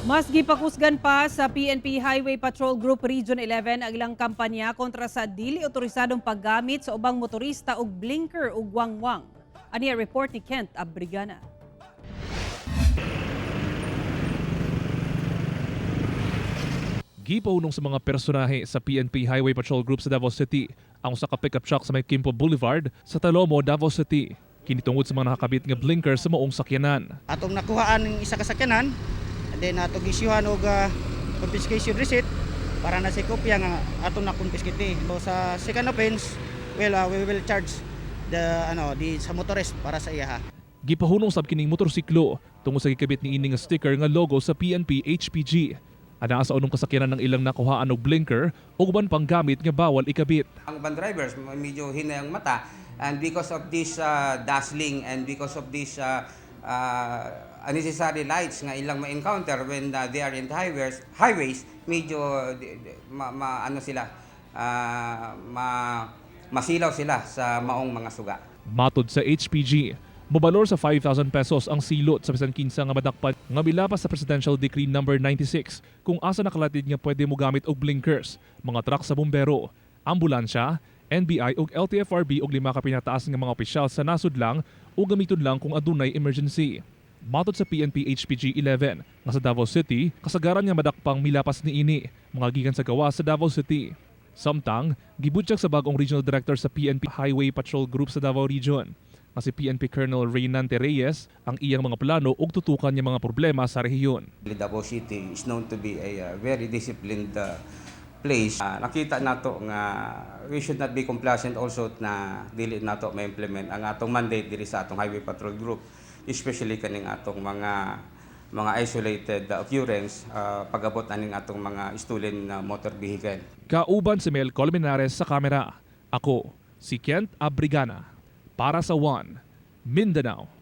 Mas gipakusgan pa sa PNP Highway Patrol Group Region 11 ang ilang kampanya kontra sa dili otorisadong paggamit sa ubang motorista og blinker ug wangwang. Ani ang report ni Kent Abrigana. Gipahunong sa mga personahe sa PNP Highway Patrol Group sa Davao City ang usa ka pickup truck sa may Quimpo Boulevard sa Talomo, Davao City. Kini tungod sa mga nakakabit nga blinker sa maong sakyanan. Atong nakuhaan ng isa ka sakyanan and then atong isyuhan og confiscation receipt para na si kopya nga atong na-confiscate. So sa second offense, well, we will charge the ano di sa motorist para sa iya ha. Gipahunong sab kining motorsiklo tungod sa gikabit niini nga sticker nga logo sa PNP HPG. Anaa sa unong kasakyanan ng ilang nakuhaan og blinker ug uban pang gamit nga bawal ikabit. Ang van drivers medyo hinay ang mata and because of this dazzling and because of this unnecessary lights nga ilang ma-encounter when they are in the highways, medyo ano sila, masilaw sila sa maong mga suga. Matod sa HPG, mobalor sa 5,000 pesos ang silot sa bisan kinsa nga madakpan nga milapas sa Presidential Decree Number 96 kung asa nakalatid nga pwede mo gamit og blinkers, mga truck sa bumbero, ambulansya, NBI ug LTFRB ug lima ka pinataas nga mga opisyal sa nasod lang o gamiton lang kung adunay emergency. Matod sa PNP HPG 11 nga sa Davao City, kasagaran nga madakpang milapas niini mga gikan sa gawas sa Davao City. Samtang, gibutyag sa bagong regional director sa PNP Highway Patrol Group sa Davao Region nga si PNP Colonel Reynante Reyes ang iyang mga plano ug tutukan niya mga problema sa rehiyon. Davao City is known to be a very disciplined place. Nakita nato nga we should not be complacent also na dili nato ma-implement ang atong mandate diri sa atong Highway Patrol Group, especially kaning atong mga isolated occurrence pag-abot aning atong mga stolen na motor vehicle. Kauban si Mel Colmenares sa kamera. Ako, si Kent Abrigana. Para sa One, Mindanao.